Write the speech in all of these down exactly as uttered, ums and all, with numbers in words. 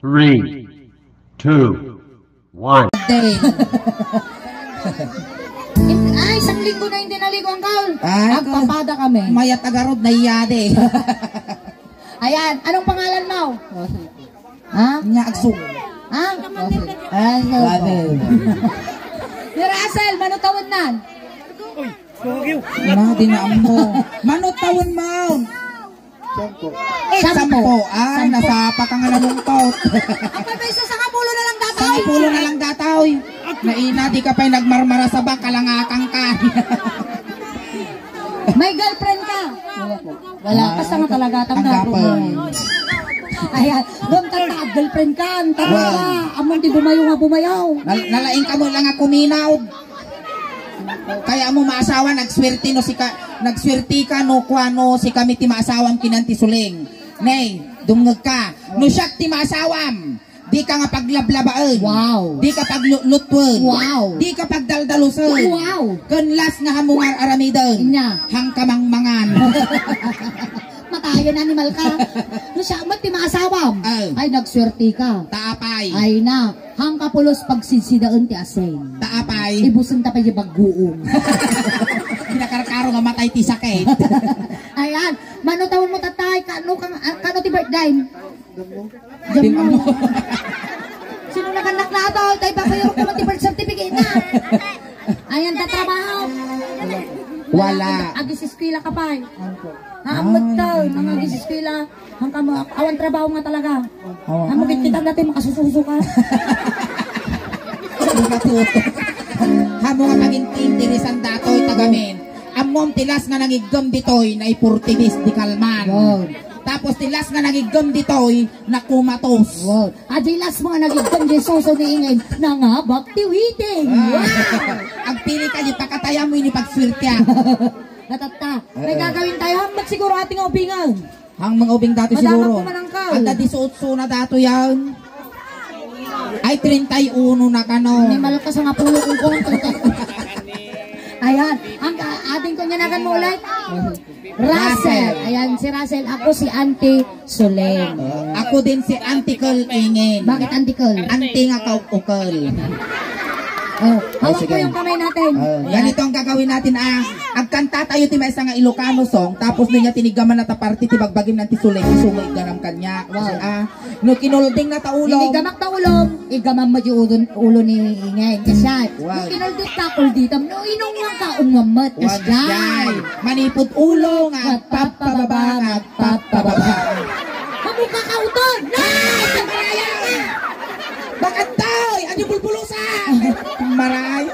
Three, two, one. Ay, isang linggo na hindi naligo ang Kaul. Ay, Agpapada kami. Mayat agarod na iyade. Ayan, anong pangalan mo? Ha? Nya agsug. Ha? Ay, Ate. Ni Russell, mano taon nan? Na, di na ammo. Mano taon mo? Sampo. Sampo. Ay, sampo. Nasapa ka nga nalungkot. Ang pagpaiso, sangapulo na lang datoy. Sangapulo na lang datoy. Naina, di ka pa'y nagmarmara sa bak, kalangakang ka. May girlfriend ka? Wala po. Wala. Ah, basta nga talaga, tanggapo. Tanggapan. Ayan. Doon ka ta, girlfriend ka. Ang tama ka. Amon di bumayo nga bumayaw. Nal-, nalaing ka mo lang ako minaw. Kaya mo maasawa, nagswerte no sika, nagswerte ka no kuano si kami ti maasawam kinan ti suling. Nay, dumngeg ka. No siak ti maasawam, di ka nga paglablabaen. Wow. Di ka paglutlutoen. Wow. Di ka pagdaldalusen. Wow. Ken last nga hammo nga aramiden. Nya. Hangka mangmangan. Matayen animal ka. No siak met ti maasawam. Oh. Ay, nagswerte ka. Taapay. Ay na. Hangkapulos pagsidsidaen ti asin. Taapay. Ibusen ta pay di bagguong. Kinakarkaro nga matay ti sakit. Ayan. Mano taon mo tatay? Kano kang, ah, kano ti birthday? Jam mo. Sino nagannak na ato? Tay babayo ko ti birth certificate na. Ayan ta trabaho. Wala. Agis eskwela ka pay. Ano po? Ha, ang Ah. Mga agis eskwela. Hangka mo, awan trabaho nga talaga. Awan. Amo kit kita dati makasususo ka. Amo nga pagin interesan datoy tagamin. Ammom ti last nga nangiggem ditoy na iportibis di kalman. Wow. Tapos ti last nga nangiggem ditoy na kumatos. Wow. Adi last mo nga nangiggem di suso ni Ingen, nangabak ti witing. Ah. Wow. Agpili ka di pakatayam mo ini pagswerte, ah. Natatta. May gagawin tayo. Hambag siguro ating ubingan. Ang mga ubing dati siguro. Madamag ko manangkaw. Anda dieciocho na dato yan. Ay, treinta y uno na kano. Animal ka sa nga pulo kung kung. Ayan. Ang ating kunyanagan mo ulit. Russell. Ayan, si Russell. Ako si Auntie Soleng. Ako din si Auntie Kel Ingin. Bakit Auntie Kel? Auntie nga kauk-ukel. Oh, hawak mo yung kamay natin. Oh, ganito ang gagawin natin, ah. Agkanta tayo ti maysa nga Ilocano song, tapos no niya tinigaman na ta parte ti bagbagim nan ti sulay, isu mo iganam kanya. Kasi, ah, no kinulding na ta ulong. Tinigamak ta ulong, igamam mo di ulo, ulo ni Ingay. Kasyat. Wow. No kinuldit ka, kulditam. No inungwang ka, ungwam met. Wow, kasyat. Manipod ulo nga agpapababa, nga agpapababa. Kamu kakauton! Nay! Pagkaya ka! Bakit daw? Ano bulbulusan? Maray.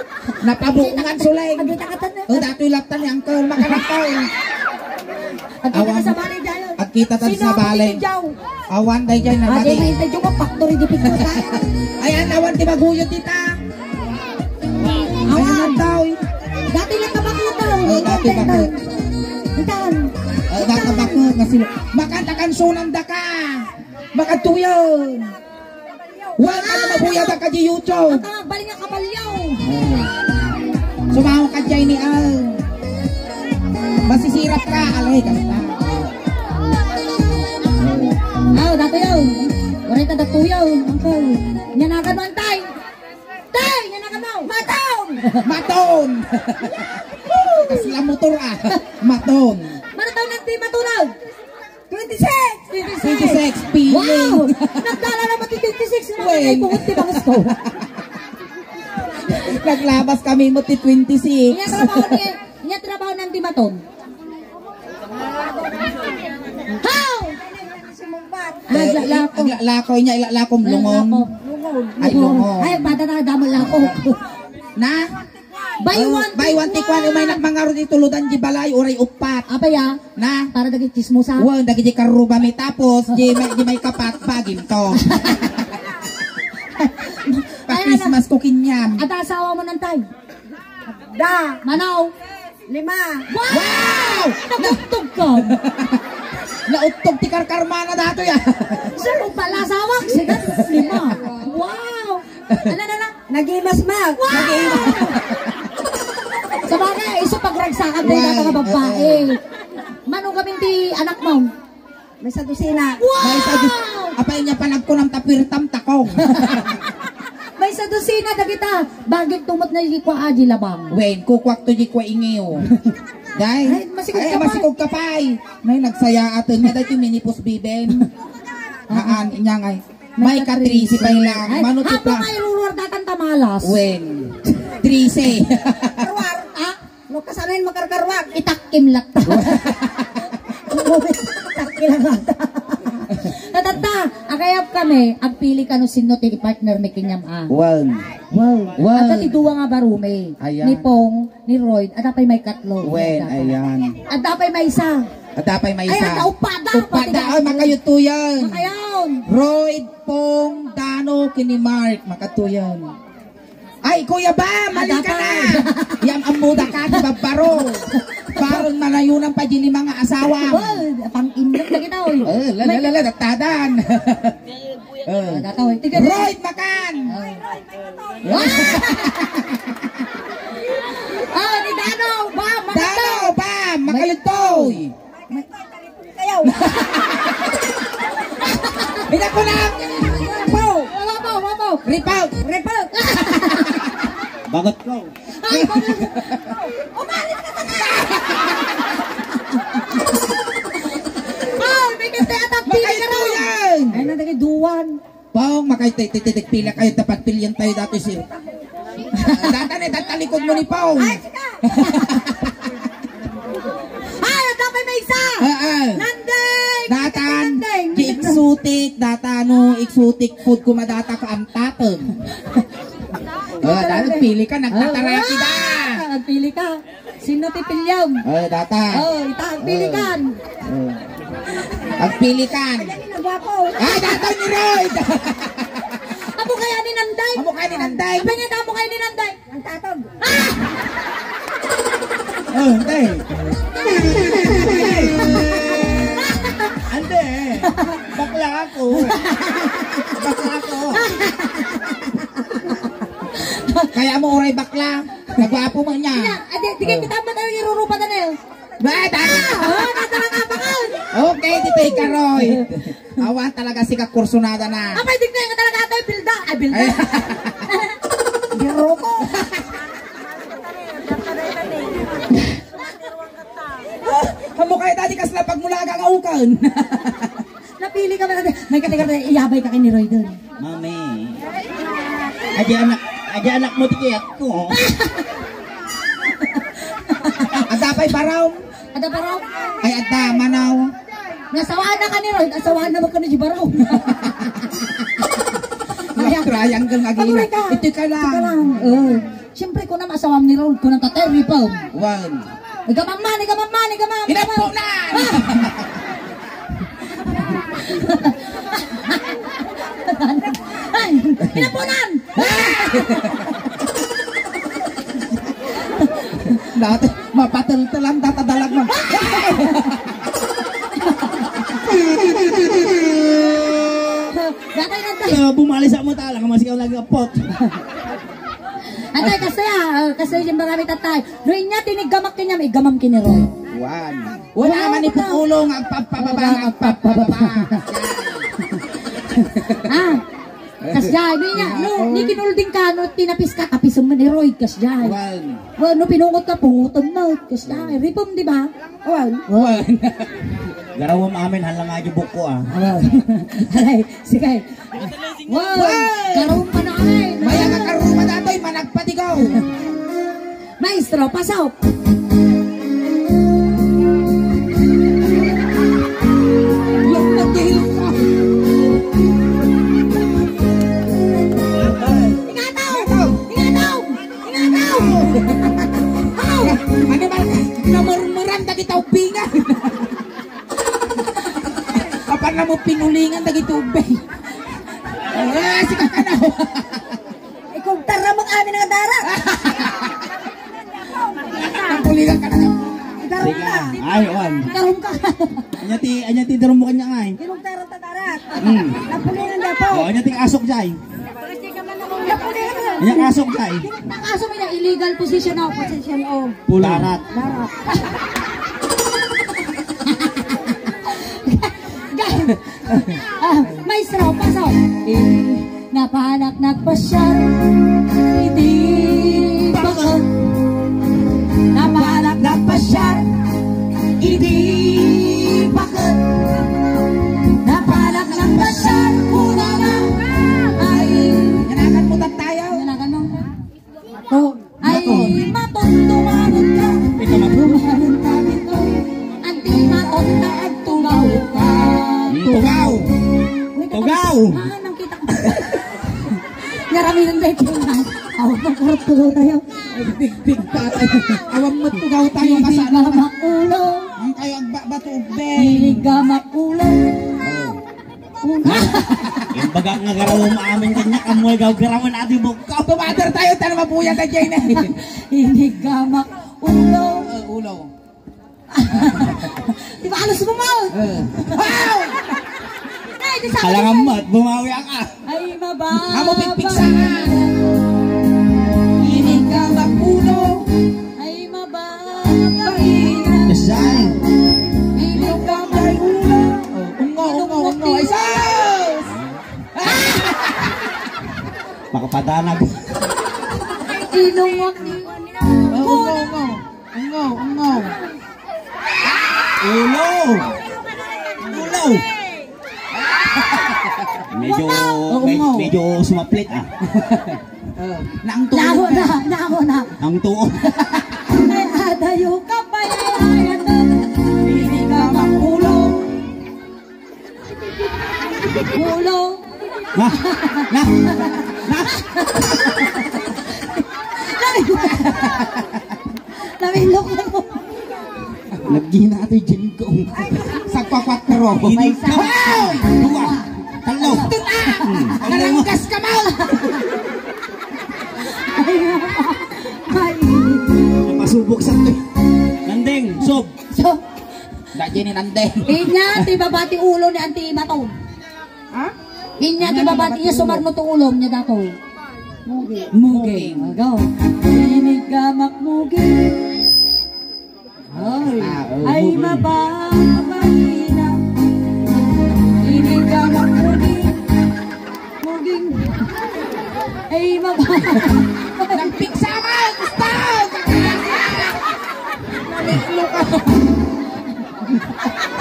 Napabungan suleng. Agita ka tan-, O, datoy latta ni Uncle, makanakaw. Agkita ka sa balay dayon. Agkita ta sa balay. Awan, day, day, na. Adi, may interview ko, factory di picture tayo. Ayan, awan ti maguyod dita. Awan, daw. Dati lang kabakita. O, dati bakit. Itan. O, dati bakit. Nga sila. Makanta kansunan da ka. Makatuyan. Wala ka na mabuya ba ka di YouTube? Ang tawag, bali nga kabalyaw. Sumawa ka dyan ni Al. Masisirap ka, alay ka na. Aw, datoy yaw. Waray ka datoy yaw, Uncle. Nyanagan mo, Antay. Tay, nyanagan mo. Maton! Maton! Kasla motor, ah. Maton. Mano taon nagdi matunaw? Twenty-six! Twenty-six! Twenty-six, feeling. Wow! Nagdala naman ti twenty-six, yung mga Wen. Kaipungot ti bangus ko. Naglabas kami mo ti twenty-six. Inya trabaho ni, inya trabaho ng Dimaton. How? Eh, aglalako. Aglalako, inya ilalakom, lungon. Lungon. Ay, lungon. Ay, bata na damo lako. Na? Buy one, take one. Umay nak mangaro di tuludan di balay, uray upat. Apay, ah? Na? Para dagiti chismosa. Wen, dagiti karruba mi tapos, di may, di may kapat, bagim to. Pa Christmas ko kinyam. Ada asawa mo nantay? Da. Manaw? Lima. Wow! Wow! Naugtog ka. Naugtog ti karkarmana datoy, ah. Sir, upala asawa, sigat lima. Wow! Ano na lang? Nagimas, ma. Wow! Nagimas. Sabagay, isu pagragsakan tayo. Wow. Data nga babae. Mano kami ti anak mo? Maysa dosena. Wow! Maysa dos-, apay nga panagkunam ta puwertam takong. Maysa dosena dagita. Bagik tumot na di kua aji labang. Wen, kukuak to di kua ingiw. Day? Ay, masikog ka pa. Masikog ka pay. Nay, nagsayaaten nga daytoy minipos biben. Haan, inya ngay. May ka trese pay lang. Ay, mano ti hapon pa. Nga iruruar datan tamalas. Wen. Trese. Ruar, ah? No, kasano yung makarkarwag? Itakkim latta. Takki lang latta. Tatatta, agayab kami, agpili ka no sino ti i-partner mi kaniam, ah. Wow. Wow. Wow. Adda ti dua nga barumi. Ayan. Ni Pong, ni Royd, adda pay maikatlo. Wen, ayan. Adda pay maysa. Adda pay maysa. Ay, adda uppada. Uppada, pati ay, makayutuyan. Makayon. Royd, Pong, Dano, kini Mark, makatuyan. Ay, Kuya Bam, mali ka na. Yan ang muda ka, di ba, baro? Parang manayunan pa, di lima nga asawa. Well, pang-inlak na kita, oy. Eh, la, la, la, la, datadan. Eh. Dataw, eh. Tiga Roy Makan. Ah, ni Dano, Bam, Dano, Bam, makalagtoy. Kayo. Ina ko na! Ripaw! Wala pa, wala pa! Ripaw! Ripaw! Bagot ko. Ay, bagot ko. Umalis ka na! Ay, may kasi atang pili ka raw! Ay, na, dagay duwan. Pong, makay-, ti-, ti-, ti-, pila kayo, dapat pilyan tayo dati, sir. Data na, data likod mo ni Pong. Ay, sika! Ay, ang dapat may isa! Ah, ah. Nandeng! Datan, Nandeng! Di exotic, data no, exotic food ko madata ka ang tateng. Ah, dahil pili ka, nagtataraki da! Ah, nagpili ka. Sino ti pilyam? Ay, data. Oh, ita ang pilikan. Oh. Ang pilikan. Ay, data ni Roy. Amo kaya ni Nanday? Amo kaya ni Nanday? Apa niya, amo kaya ni Nanday? Ang tatog. Ah! Oh, Tay. Tay. Ande. Bakla ako. Bakla ako. Kaya mo uray bakla. Nagwapo man niya. Adi, di kayo kita man ang irurupa na niya. Bata! Ah, oh, nasa nakapangal. Okay, di tayo karoy. Awan talaga si kakursunada na. Apay, di kayo talaga atoy bilda. Ay, bilda. Ay. Biro ko. Amo kayo dati kasla pagmulaga nga ukan. Napili ka ba natin? May katikar na iyabay ka kay ni Roy dun. Mami. Adi anak, adi anak mo ti kiyat ko. Adda pay baraw. Adda baraw? Ay, adda, manaw. Nasawaan na ka ni Roy, nasawaan na mo ka ni Baraw. Triangle nga gina. Ito ka lang. Ito ka lang. Oh. Siyempre, kunam asawam ni Raul, kunam tatay, ripom. Wan. Igamamman, igamamman, igamamman. Inapunan! Ah! Ay, inapunan! Dati, mapatel-telan, datadalag mo. Dati, dati. Bumalis ako mo talang, mas ikaw nagkapot. Atay, kasi, ah, kasi yung marami tatay. No, inya, tinigamak kanya, may gamam kini Roy. Wan. Wala man ipukulong, agpapababa, agpapababa. Ah, kasjay, no, inya, no, ni kinulding ka, no, tinapis ka, tapisan mo ni Roy, kasjay. Wan. Well, no, pinungot ka, pungutan mo, kasjay. Ripom, di ba? Wan. Wan. Garawam amin, halang aja buko, ah. Alay, sige. Wow! Wow! Karuma na kami! Maya ka karuma datoy, managpatigaw! Maestro, pasok! Yung nagdihil ka! Ingataw! Ingataw! Ingataw! Aw! Ano ba? Namurmuran na kita upingan! Apan na mo pinulingan dagiti ubbing. Ah, si Kakanaw. Ikugtarra mo amin nga darat. Ang pulingan ka na. Idarum ka. Ay, wan. Idarum ka. Anya ti, anya ti darum mo kanya nga eh. Ikugtarra ta darat. Hmm. Napulingan na po. Oh, anya ti asok jay. Napulingan na. Anya asok jay. Nakaso mo yung illegal position of position of Pulo. Darat. Darat. Ah, maestro, pasok. Eh, napanak nagpasiar iti baket. Napanak nagpasiar iti baket. Napanak nagpasiar, kunana. Ay, ganakan mo tattayaw. Ganakan mo. Maton. Ay, maton. Maton, tumaron ka. Ikaw, maton. Tumaron ka dito. Anti maton ka, agtugaw ka. Tugaw. Uy, tugaw. Ah, nang kita ko. Ngaraminan tayo, tugaw. Awan pang kurot, tugaw tayo. Ay, big, big pa tayo. Awan mo, tugaw tayo, kasana. Hindi ka makulo. Ang kayo, agba-, bato, be. Hindi ka makulo. Oh. Imbaga nga garaw mo amin kanya, kamoy gaw garawan ati bukko. Tumater tayo, tan mapuya ta, Jane. Inigamak ulo. Eh, ulo. Di ba alos mo, Mau? Eh. Wow! Ay, di sa Kalangan mo at bumawi ka. Ay, maba. Amo, pikpik sa. Inigamak ulo. Ay, mababaina. Design. Ilong ka may ulo. Oh, ungo, ungo, ungo. Ay, sus! Makapadanag. Ilong mo. Oh, ungo, ungo. Ungo, ungo. Ulo! Ulo! Medyo, Oo, med-, nga. Medyo sumaplit, ah. Oh, naang tuo Naho na. Na, naho na. Ang tuo. Ay, adayo ka pa, ay, ay, ano? Hindi ka makulo. Ulo. Na, na, na. Namilok ako. Nagina ito yung Jericho. Sagpa kwatro. Hindi ka. Wow! Dua. Talo. Tutang! Hmm. Naranggas ka, Mau! Ay, ay. Napasubok sa to. Nandeng, sob. So, Dati ni Nandeng. Inya, ti baba ti ulo ni Auntie Maton. Ha? Inya, ti baba ti, inya sumarno ti ulo niya dato. Muging. Muging. Agaw. Inigamak muging. Ay, Ah, oh, ay, muging. Mababaina. Inigamak muging. Muging. Ay, maba. Nagpiksa ka! Gusto! Nagpiklo ka!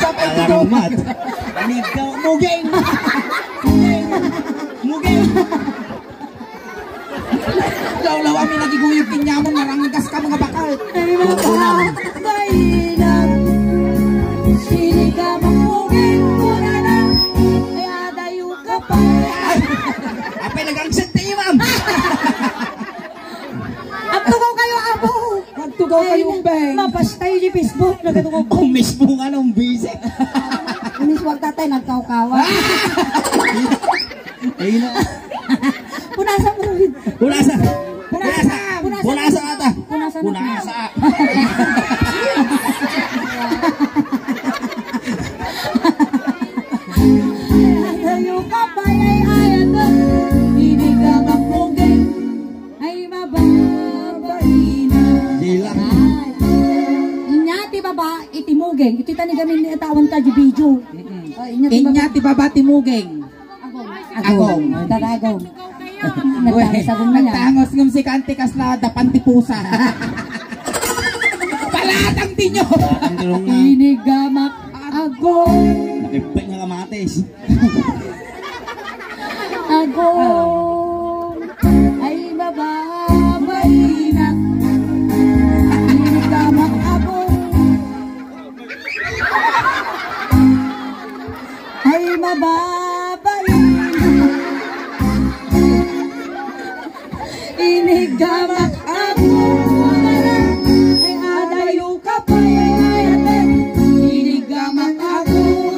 Sa Alarm mat. Anigaw, muging! Muging! Muging! Lawlaw, amin nagiguyog kinyamon, naranggas ka, mga bakal. Ay, mga Kukunan. Baina. Sini ka mapuging, kunana. Ay, adayo ka pa. Apay, nagangsit ti imam. Agtugaw kayo, apo. Agtugaw kayo, Ay, Beng. Mapastay di Facebook, nagatugaw. Ang mismo nga nung busy. Inis wag tatay, nagkawkawa. Ayun na. Punasan mo rin. Punasan. Punasan. Punasan. Punasan ata. Punasan. Punasan. Ayaw ka pa, ay, ay, ano? Hindi ka mapugay. Ay, mababaina. Sila. Ay. Inya ti baba, iti mugeng. Iti tani gamin ni atawan ta di video. Mm-mm. Oh, inya ti Inya baba. Ti baba ti mugeng. Agong. Agong. Agong. Taragong. Uy, nagtangos ngem si Kanti kasla dapan ti pusa. Palatang ti nyo. Ang tulong na. Inigamak agong. Nakipit nga kamatis. Agong. Ay, mababaina. Inigamak agong. Ay, mababaina. Inigamak agong. Ay, adayo ka pa, ay, ay, ate. Inigamak agong.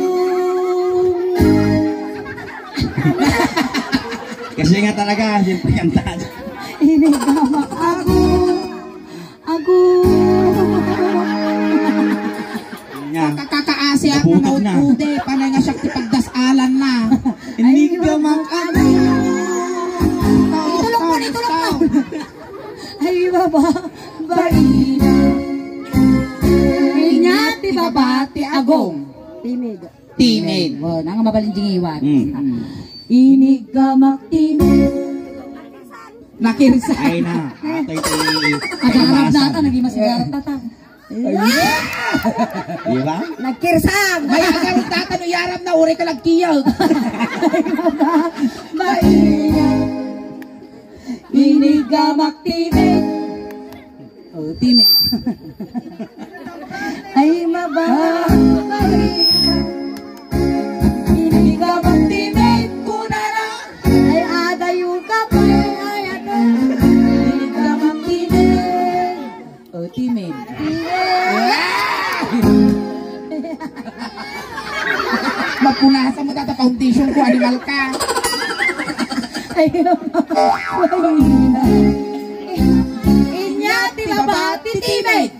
Kasi nga talaga, siyempre, kanta. Inigamak agong. Ago! Nya. Kakakaasi at Nabutig na. Nautude, panay nga siya ti pagdasalan na. Inigamak agong. Itulog mo, itulog mo. Ay, baba. Baina. Inya ti baba ti agong. Timid. Timid. Wow, nang mabalin jingiwan. Mm. Iniggamak timid. Nakirsa. Ay na. Atay ti. Agarap na ata, naging masigarap na ta. Ay, di ba? Nagkirsang. May agarap na ata, no, yarap na, uri ka nagkiyag. Maingat. Iniggamak timid. Oh, timid. Ay, mababay. Iniggamak timid, kunana. Ay, adayo ka pa, ay, adayo. Iniggamak timid. Oh, timid. Timid. Mapunasan mo data foundation ko, animal ka. Ayun. Inya ti baba, ti timid.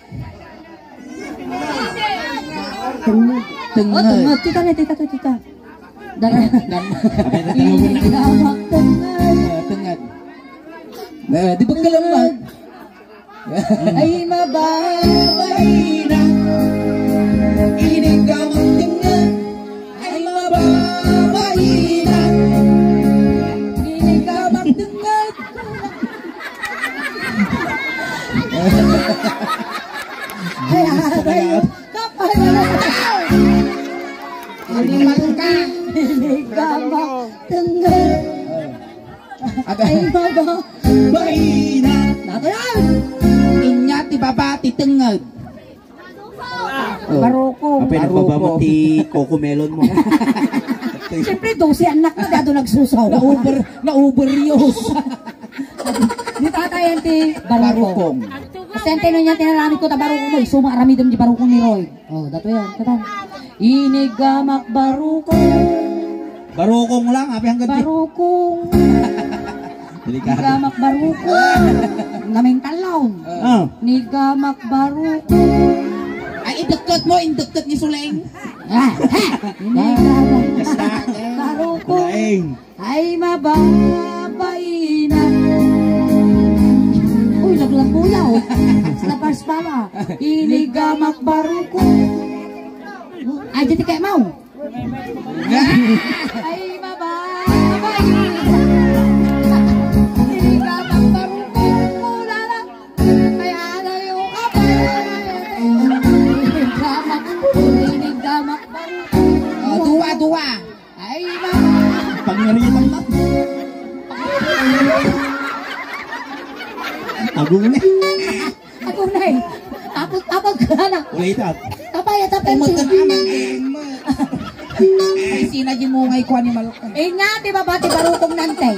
Tengnged. Oh, tengnged. Tika na, tika, tika. Dara. Dara. Iniggamak tengnged. Eh, tengnged. Eh, di ba kalamag? Ay, mababaina. Iniggamak tengnged. Ay, mababaina. Iniggamak tengnged. Ay, aray. Kapal na. Animal ka. Iniggamak tengnged. Aga. Ay, baba. Baina. Nato yan. Inya ti baba ti tengnged. Oh. Barukong. Apay, nagbaba mo ti coco melon mo. Siyempre, dose anak na, dado nagsusaw. Na-over, na-overuse. Ni tatay yan ti barukong. Barukong. Kasi ang tinan niya, tinaramid ko ta barukong mo, isuma aramidem di barukong ni Roy. Oh, dato yan, katan. Iniggamak barukong. Barukong lang, apay hanggang di- Barukong. Delikado. Iniggamak barukong. Namintal laon. Ah. Iniggamak barukong. Ay, idekket mo, indekket ni Suleng. Ah, ha! Iniggamak. Basta, eh. Barukong. Laeng. Ay, mababaina. Uy, naglabuyaw. Sa Parsbala. Iniggamak barukong. Ay, di ti kay Mau. Ay, mababaina. Iniggamak barukong. Ulala. Ay, adayo ka pa. Iniggamak. Iniggamak barukong. Oh, duwa, duwa. Ay, ma! Pangiritan na. Agunay. Agunay. Apot, apot ka na. Wait up. Tapaya, tapaya. Umutang ka na, eh, ma. Ay, sina di mo nga ikuha ni Malak? Eh, nga, di ba, ba, di barukong nante?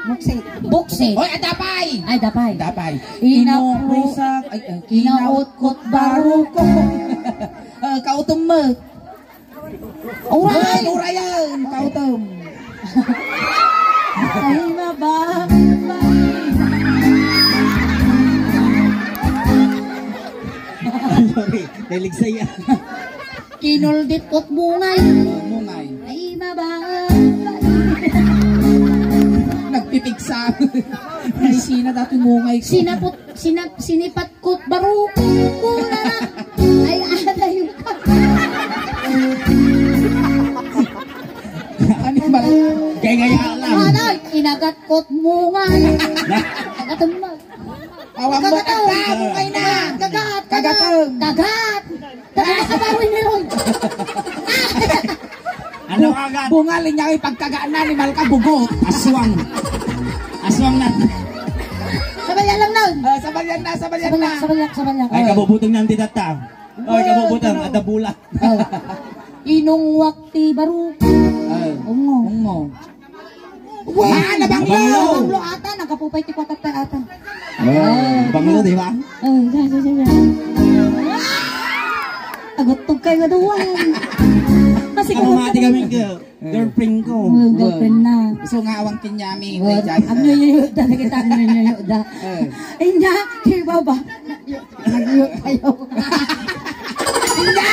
Buksit. Buksit. Oy, adapay! Ay, dapay. Dapay. Ina-, Inurusak. Ay, ay, kinautkot barukong. Ah, kautom mo. Uray! Uray, urayan! Kautom! Ay, maba! Sorry, nailig saya. Kinuldit ko't mungay. Mungay. Ay, maba! Nagpipigsa. Ay, sina dati mungay ko? Sinapot, sinap, sinipat Kot barukong ko na. Ay, adayo ka. Animal. Gaya-gaya lang. Ano? Inagat kot mungay. Agat mo. Awan mo, kagat, kagat, mungay na. Kagat, kagat. Kagat. Kagat. Kagat sa bawi ni Roy. Ano agad? Bungal niya ipagkagaan na ni Malka bugot. Aswang. Aswang na. Sabayan lang nun. Ah, sabayan na, sabayan na. Sabayan, sabayan, sabayan. Ay, kabubutong na ang didata. Ay, kabubutong, ano? Ada bulat. Oh. Inungwak ti barukong. Ah. Ungo. Ungo. Wow! Ah, nabanglo! Nabanglo ata, nagkapupay ti kwatat ata. Oh, banglo, di ba? Oh, da, da, da, da. Agutog kayo nga duwan. Kasi ako mati kami, girl-, girlfriend ko. Oh, girlfriend na. So nga, awang kinyami, oh, may judge. Ang nyuyuyo da, nakita ang nyuyuyo da. Eh. Inya, di ba ba? Nagyo tayo. Inya!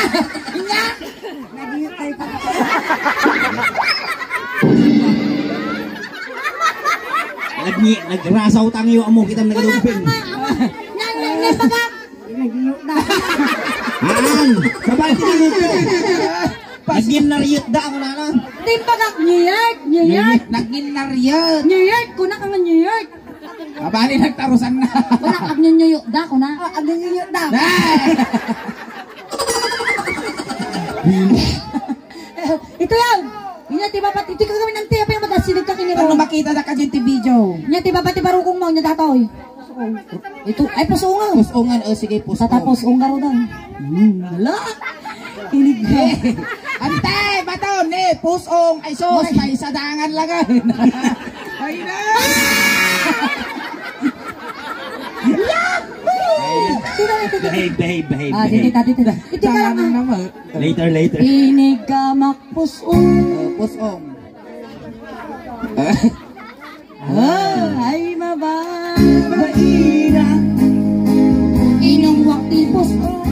Inya! Nagyo tayo pa. Nagni-, nagrasaw tangyo amo kita nagadugping. Wala pa nga, ama. Yan, yan, yan, baga. Nagyo na. An, sabay ti nagyo. Nagin naryet da, ako na, no? Timbagak, New York, New York. Nagin naryet. New York, kuna ka nga New York. Abali, nagtarusan na. Wala, agnyunyuyo da, kuna. Ah, agnyunyuyo da. Ah! Ito yan. Inya, ti babat, iti kagawin ng tiya pa yung magasilig ka kiniro. Ano makita na ka dyan ti video? Inya, ti babat, ti barukong mo, inya, datoy. Ito, ay, pusungan. Pusungan, o, sige, pusungan. Tatapos, ungaro daw. Hmm, hala. Kilig ka. Ante, bato, ni, pusong, ay, sus, may sadangan lang, ah. Ay, na. Behave, behave, behave, Ah, dito, behave. Dito, dito. Ito ka lang, Tangan ah. Naman. Later, later. Inig ka makpusong. O, pusong. Ah, ay, mababaina. Inungwak ti pusong.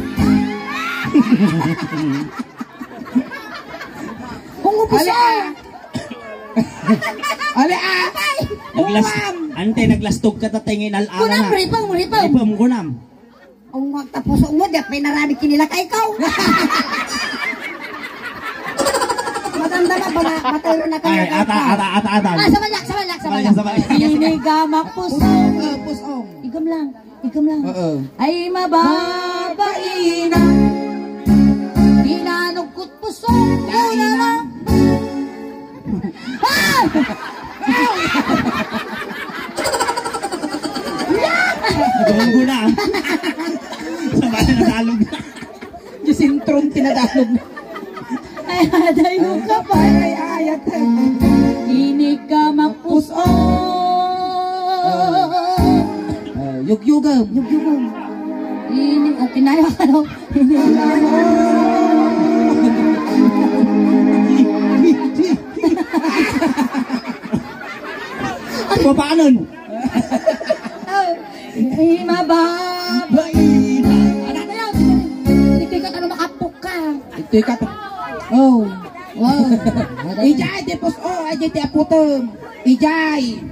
Ungo pusong. Ale, ah. Naglas-, ante, naglastog ka, tatay, nga inal-ala Kunam, na. Ripam, ripam. Ripam, kunam. Ang magtapusok mo, di pay narami kinilakay ko. Matanda na, bala, maturo na kayo. Ay, ata, ata, ata, ata. Ah, sabalyak, sabalyak, sabalyak. Sabalyak, sabalyak. Inigamak pusong. Pusong, ah, pusong. Igam lang, igam lang. Oo. Ay, mababaina. Inanugkot pusong. Kaina. Ay! Gumbo na. Sabay na Tagalog na. Di sentro ang tinagalog. Ay, adayo ka pa. Ay, ay, ayat, ay. Inig ka mapus-, oh. Ah, yugyugam. Yugyugam. Inig, okay na yun, ano? Papanon? Ay, mababa. Ano na yun? Ito'y ka, ano, makapok ka. Ito'y ka. Oh. Wow. Ijay, di pus-, oh, ay, di ti aputom. Ijay.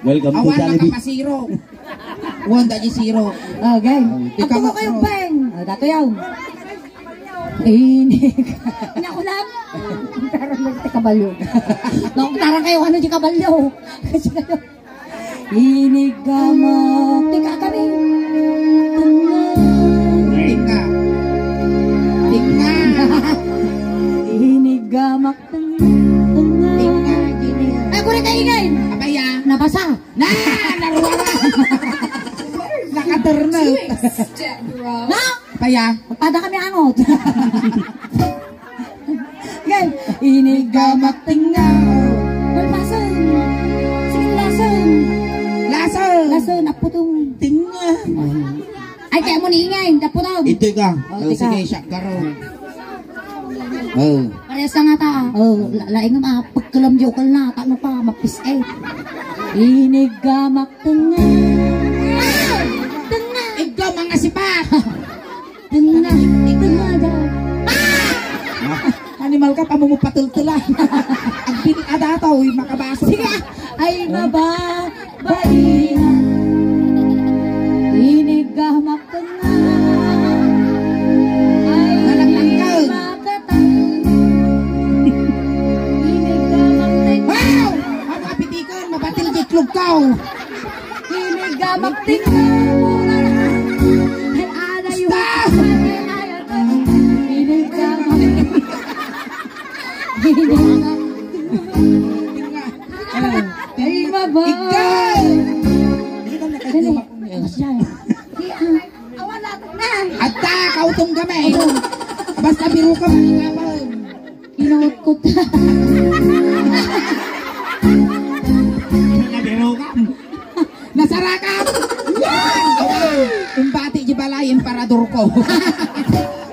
Welcome to Awan Jollibee. Nakapasiro. Wanda di siro. Okay. Oh, tika Ako mo mo, kayo, oh. Beng. Ah, dato yaw. Inig. Nakulam. Tarang lang ti kabalyo. Naku, tarang kayo, ano di kabalyo? Kasi kayo. Inig ka mo. Tika kami. Tika. Tika. Inig ka mak-, Tingnan. Ay, kuri kaingay. Apaya. Nabasa. Na, naruwara. Nakaturno. Na? Apaya. Pada kami angot. Gan, inigamak tinga. Malpasan. Sige, lasan. Lasan. Lasan, aputong. Tinga. Ay, kaya mo ni ingay, aputong. Ito ka. Oh, Oh, tika. Sige, siya, garo. Oh. Parehas na nga ta. Oh, la-, laing nga, pagkalam di ukal na, tano pa, mapis eh. Inigamak tenga. Ah! Tenga! Igga, mga sipat! Tenga, tenga daw. Ah! Animal ka, pamumupatultula. Ang bin-, ada to, uy, makabaso. Sige, ay, maba. Baina, inigamak tenga. Ay, Nalaglag ka. Makatang. Inigamak tenga. Wow! Ang apitikon, mabatil di klugkaw. Inigamak tenga. Mura na. Ay, ada yung Stop! Inigamak. Inigamak. Ay, baba. Ikaw! Dali. Mas dyan. Di, ah. Awan natin na. Adda, kautong kami. Basta biro ka, malikapon. Inuutkot. Nabiro ka. Nasarakap! Yan! Awan! Kumbati di balay, emperador ko.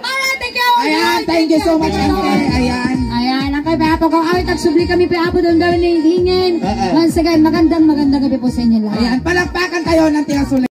Alright, thank you. Ayan, thank you so much, Ante. Ayan. Ayan, ang kay Payapo ko. Awit, agsubli kami, Payapo, doon daw ni Ingen. Oo. Once again, magandang, magandang gabi po sa inyo lahat. Ayan, palakpakan tayo ng Tiyasulay.